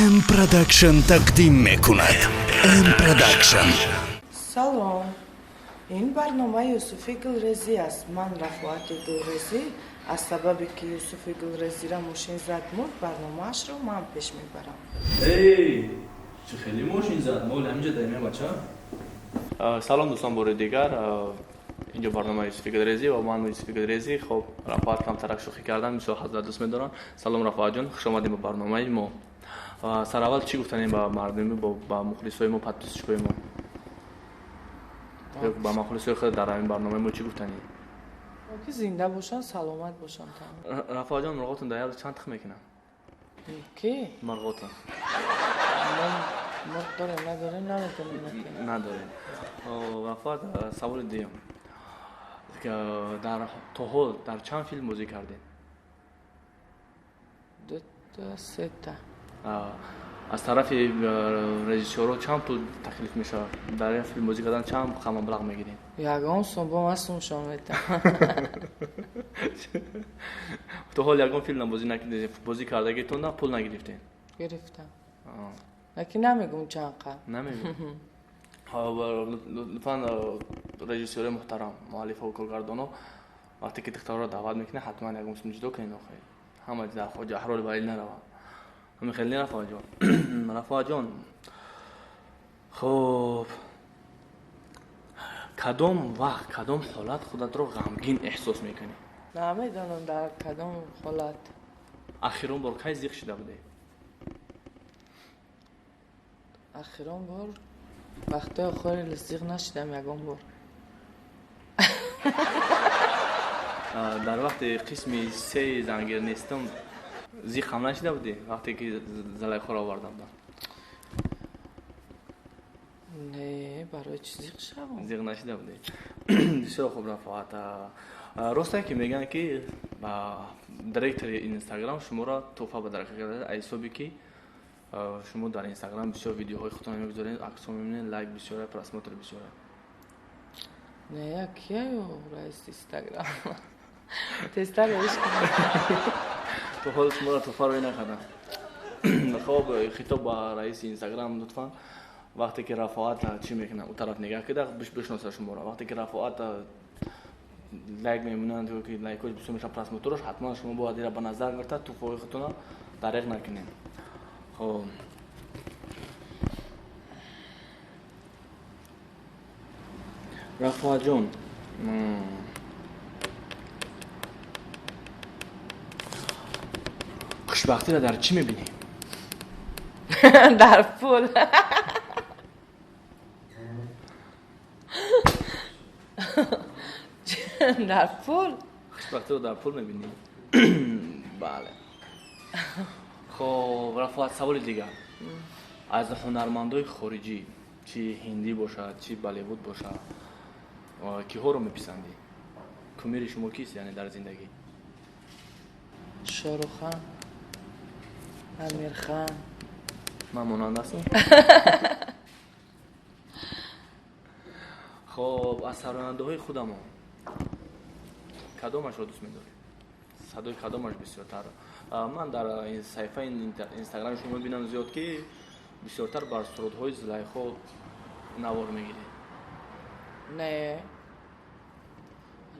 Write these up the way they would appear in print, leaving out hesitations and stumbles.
М Продакшн тақдим мекунад. М Продакшн. Салом. Ин барнома Юсуфи Гулрезӣ аст. Ман Рафоати Гулрезӣ. Аз сабабе ки Юсуфи Гулрезира мошин зад, мурд, барномаашро ман пеш мебарам. Эй, чӣ хеле мошин зад? Мо ҳаминҷа даем, бача. Салом, дӯстон, бори дигар инҷо барномаи Юсуфи Гулрезӣ ва ман Юсуфи Гулрезӣ. Хоб, Рафоат камтарак шӯхӣ кардан бисёр ҳазрат дӯст медорам. Салом, Рафоатҷон, хуш омадем ба барномаи мо. Сараввал чӣ гуфтанем ба мардуми, ба мухлисои мо, подписчикои мо, ба мухлисои худ дар ҳамин барномаи мо чӣ гуфтанӣ? Ки зинда бошанд, саломат бошанд. Рафоатҷон, мурғотон дар як чанд тухм мекунанд? Ки? Мурғотон. Мурғ дорем, надорем, намедонем. Надорем. Рафоат, саволи дуюм. Дар то ҳол дар чанд филм бозӣ кардед? Дута, сета. Аз тарафи режиссёрҳо чанд пул таклиф мешавад? Дар як филм бозӣ кардан чанд маблағ мегиред? Ягон сум, бо ман сумшон метам. То ҳол ягон филм бозӣ накардед, бозӣ кардагитон на пул нагирифтед? Гирифтам. Лекин намегум чанд қа. Намегум. Лутфан, режиссёри муҳтарам, муаллифҳо, коргардонҳо, вақте ки духтарро даъват мекунед, ҳатман ягон сум ҷудо кунед, охир. Ҳама дар хоҷа аҳрори валил нараванд. Ҳамин хеле не, Рафоатҷон? Рафоатҷон, хуб, кадом вақт, кадом ҳолат худатро ғамгин эҳсос мекунӣ? Намедонам дар кадом ҳолат. Ахирон бор кай зиқ шида будед? Ахирон бор вақтҳои охири зиқ нашидам ягон бор. Дар вақти қисми сеи зангир нестам зиқ ҳам нашида будӣ, вақте ки Залайхоро оварда будам? Не, барои чӣ зиқ шавам? Зиқ нашида будӣ. Бисёр хуб, Рафоат. Ростае ки мегӯянд, ки директори Инстаграм шуморо тӯҳфа ба дарака карда, аз ҳисоби ки шумо дар Инстаграм бисёр видеоҳои худтон мегузоред, аксҳо мебинед, лайк бисёра, просмотр бисёра. Не, кияю раиси Инстаграм? Тезтар иш кунед. То ҳол шуморо тӯҳфа рӯй накардам. Хоб, хитоб ба раиси Инстаграм: лутфан, вақте ки Рафоат чӣ мекунад, ӯ тараф нигаҳ кида бишноса шуморо. Вақте ки Рафоат лайк мемонанд ё ки лайкҳош бисёр мешавад, просмотрош, ҳатман шумо бояд ира ба назар гирифта тӯҳфаҳои худтонро дареғ накунед. Хоб, Рафоатҷон, хушбахтиро дар чӣ мебинӣ? Дар пул. Дар пул. Хушбахтиро дар пул мебинӣ? Бале. Хоб, Рафоат, саволи дигар. Аз ҳунармандои хориҷӣ, чӣ ҳиндӣ бошад, чӣ Болливуд бошад, киҳоро меписандӣ? Кумири шумо кист, яъне дар зиндагӣ? Шоҳруххан, Амирхан. Ман монанд ҳастам? Хоб, аз сарояндаҳои худамон кадомашро дӯст медорӣ? Садои кадомаш бисёртар? Ман дар саҳифаи Инстаграми шумо мебинам зиёд, ки бисёртар бар сурудҳои Зулайхо навор мегиред. Не,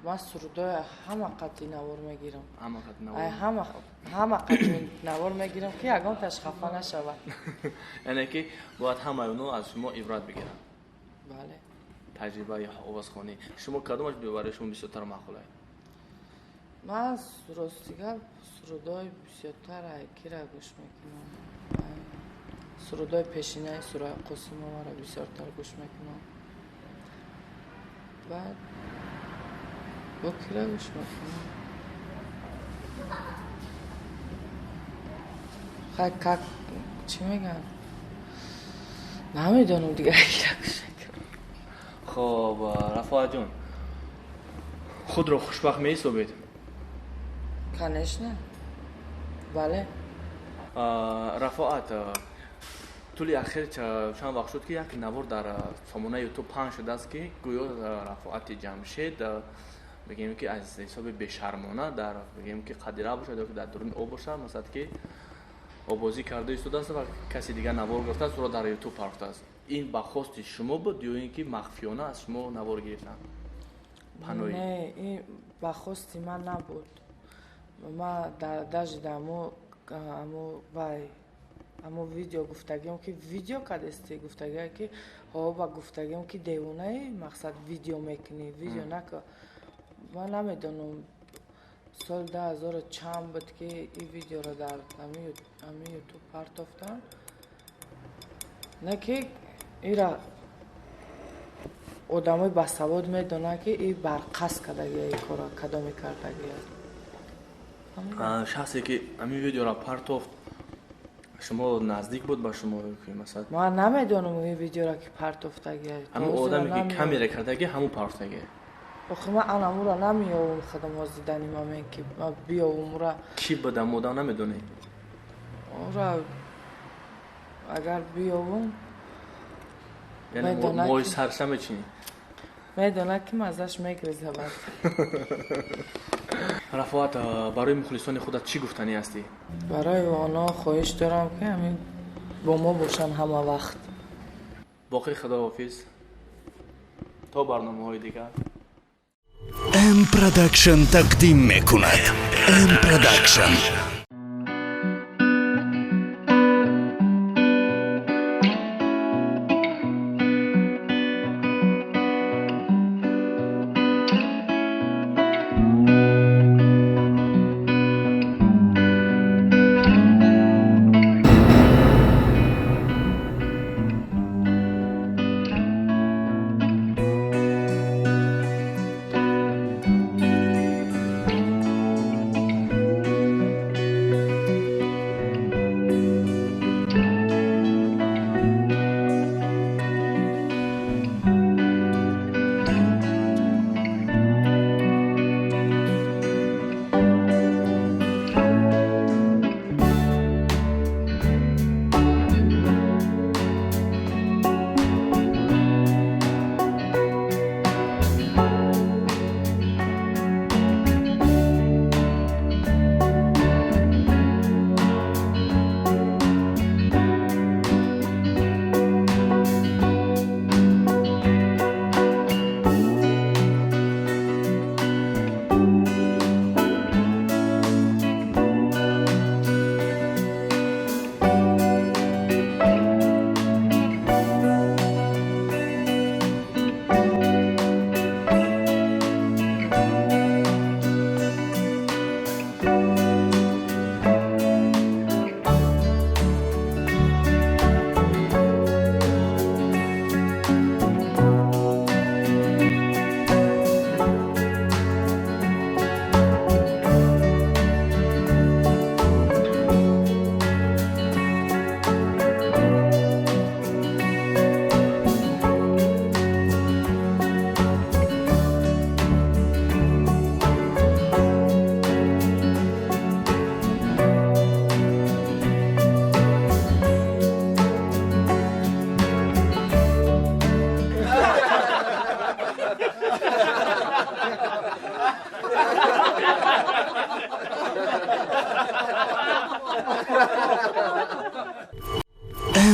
ман сурудҳои ҳама қатъи навор мегирам. Ҳама қатъи навор? Ай, ҳама қатъи навор мегирам, ки ягонташ хафа нашавад. Яъне ки бояд ҳамаи онҳо аз шумо ибрат бигиранд. Бале. Таҷрибаи овозхонӣ шумо кадомаш барои шумо бисёртар маъқул аст? Ман рости гап, сурудҳои бисёртар кира гӯш мекунам. Сурудҳои пешинаи Сурайё Қосимоваро бисёртар гӯш мекунам. Баъд бо кира гӯш мекунам? Хай, как чӣ мегӯянд, намедонам дигар кира гӯш мекунам. Хоб, Рафоатҷон, худро хушбахт меҳисобед? Конечно, бале. Рафоат, тӯли ахир чанд вақт шуд, ки як навор дар сомонаи Ютуб паҳн шудааст, ки гӯё Рафоати Ҷамшед, бигем ки аз ҳисоби бешармона, дар бигем ки қадира бошад ё ки дар дуруни об бошад, масалан ки Обозӣ карда истодааст ва каси дигар навор гирифтааст, ӯро дар ютуб партофтааст. Ин ба хости шумо буд ё ин ки махфиёна аз шумо навор гирифтанд? Паноҳӣ. Не, ин ба хости ман набуд. Ман даже амо вай амо видео гуфтагиам ки видео кадести, гуфтагия ки ҳо, ба гуфтагиам ки девонаи, мақсад видео мекунӣ, видео нака. Ман намедонам, соли 2000 чанд буд ки ин видеоро дар ами ютуб партофтам. Не ки ира одамои басавод медонанд ки и барқасд кардагия, и кора кадоме кардагия. Шахсе ки ҳамин видеоро партофт, шумо наздик буд ба шумо ки масалан? Ман намедонам ин видеоро ки партофтагия. Ҳамун одаме ки камера кардагия, ҳамун партофтагия. Охи ман анамура намеёвам худам ҳозир дар ин момент ки ман биёвам ура. Кӣ буд ам одам намедонӣ? Ура агар биёвам, яъне моҳи сарша мечинӣ? Медонад ки маззаш мегреза баъд. Рафоат, барои мухлисони худат чӣ гуфтанӣ ҳастӣ? Барои онҳо хоҳиш дорам ки ҳамин бо мо бошанд ҳама вақт. Боқӣ худоҳофиз то барномаҳои дигар. М Production тақдим мекунад. М Production.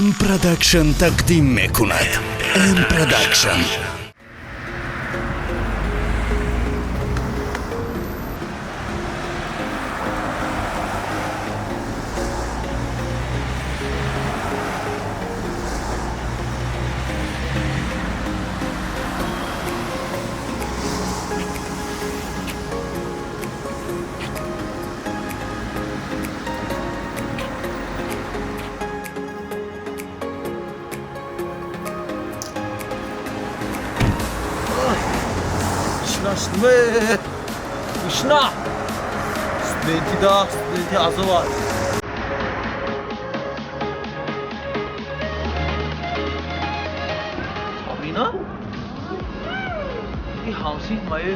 М Production тақдим мекунад. М Production. Ишна! Студенти да, студенти азова. Сабрина? И ҳамсин мае.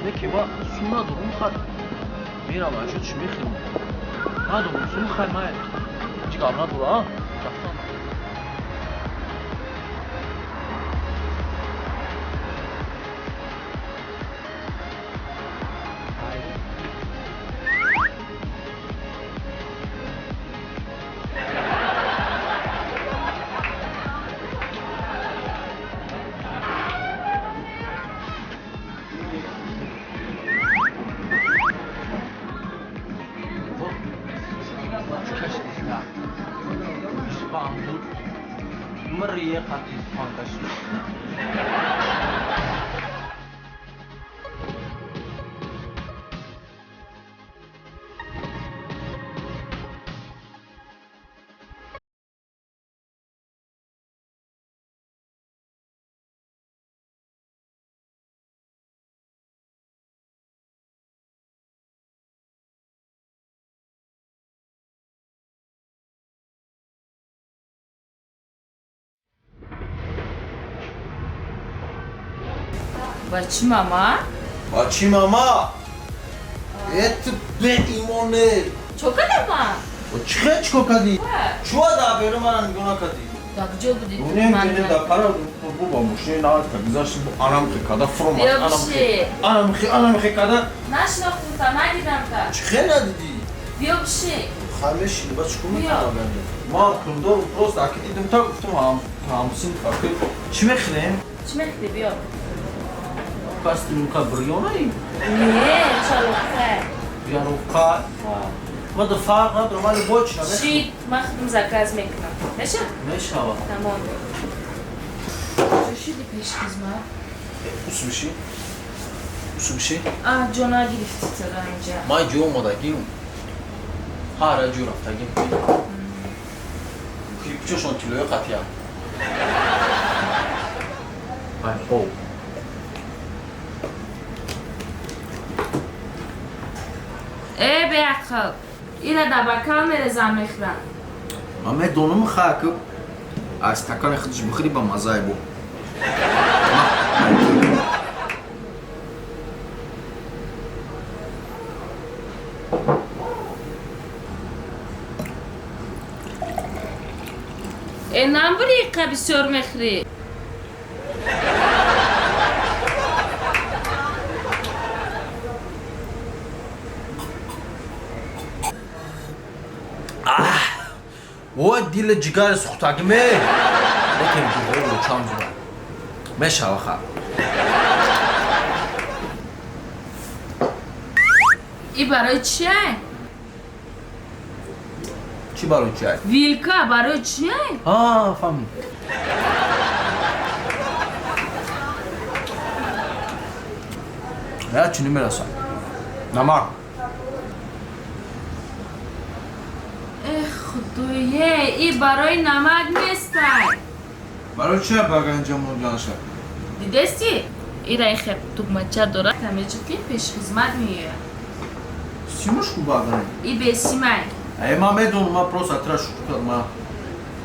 Не ки ма сум надорум хай. Мерам ашо чӣ мехӯрам? Надорум сум хай мае. Чӣ гап надора, а? Рафтан. Ишбам буд мрие қати сухан кашид. Ба чӣ мама? Ба чӣ мама? Э, ту беимоне! Чо кардам ман? Чӣ хел чикор кардӣ? Чуа да беру мара нигоҳ накардӣ? Да куҷо будӣ? Не, не, да пара бу ба мошини навад ка гузашти, бу анам хе када фуромад. Биё биши. Анам хе, анам хе када. Нашинохтум та, надидам та. Чӣ хел надидӣ? Биё биши. Хай мешини, ба чикор мекунам? Ман пулдор просто аки дидум та гуфтум ҳамсин аки чӣ мехӯрем? Чӣ мехӯрӣ, биё. Кастюмка бирёнаи? Не, чалоқа. Яроқа. Ма да фарқ надорам, вале бо чӣ намехӯрам. Шит, ман худам заказ мекунам. Меша? Мешавад. Тамом. Чӣ шуди пешхизмат? Усу биши? Усу биши? А, ҷо нагирифтӣ тара инҷа. Ман ҷо омадагим. Ҳара ҷо рафтагим. Кирпичошон тиллои қатъия. Ай, хоб. Э, беақл, ира да бакал мерезам, мехӯрам. Ман медонам, хаки аз стакани худаш бихӯри, ба маззае бу. Э, намбури, иқа бисёр мехӯрӣ. Вой, дили ҷигари сӯхтагӣ ме, лекин дуғо лучам зура мешава ха. И барои чия? Чӣ барои чиай? Вилка барои чия? А, фаҳмид. Я чунин мерасам намак. Э, худое, и барои намак нестай. Барои чия баганҷа монданаша? Дидести, ира ихе тугмача дорад, ҳамеҷо ки пешхизмат меояд. Симуш ку баган. И бесимай. Э, ман медонам, ман просто атра шӯхӣ кардам.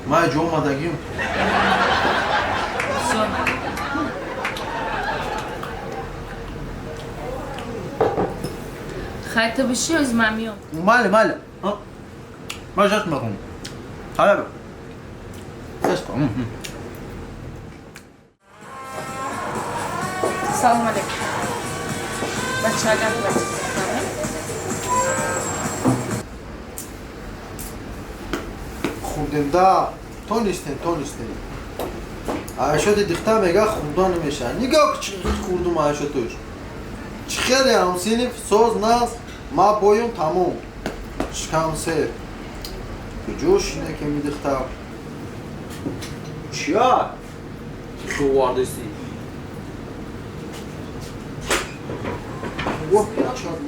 Ман ҷо омадагим. Всё. Хай, ту биши, оз ман меом. Майли, майли. Ман жас мехӯрам. Ҳала тез кун. Салом алейкум. Бача гап бача. Хурдем да, тонистем, тонистем. Айшоти дихта мега хурда намеша. Нигоҳ, чӣ хурдум айшотуш. Чӣ хеле ҳамсиниф соз нас, ма боюм тамом. Шикам сер. Куҷо шине ки мидихта? Чия? Хӯвардисӣ? Во, чад.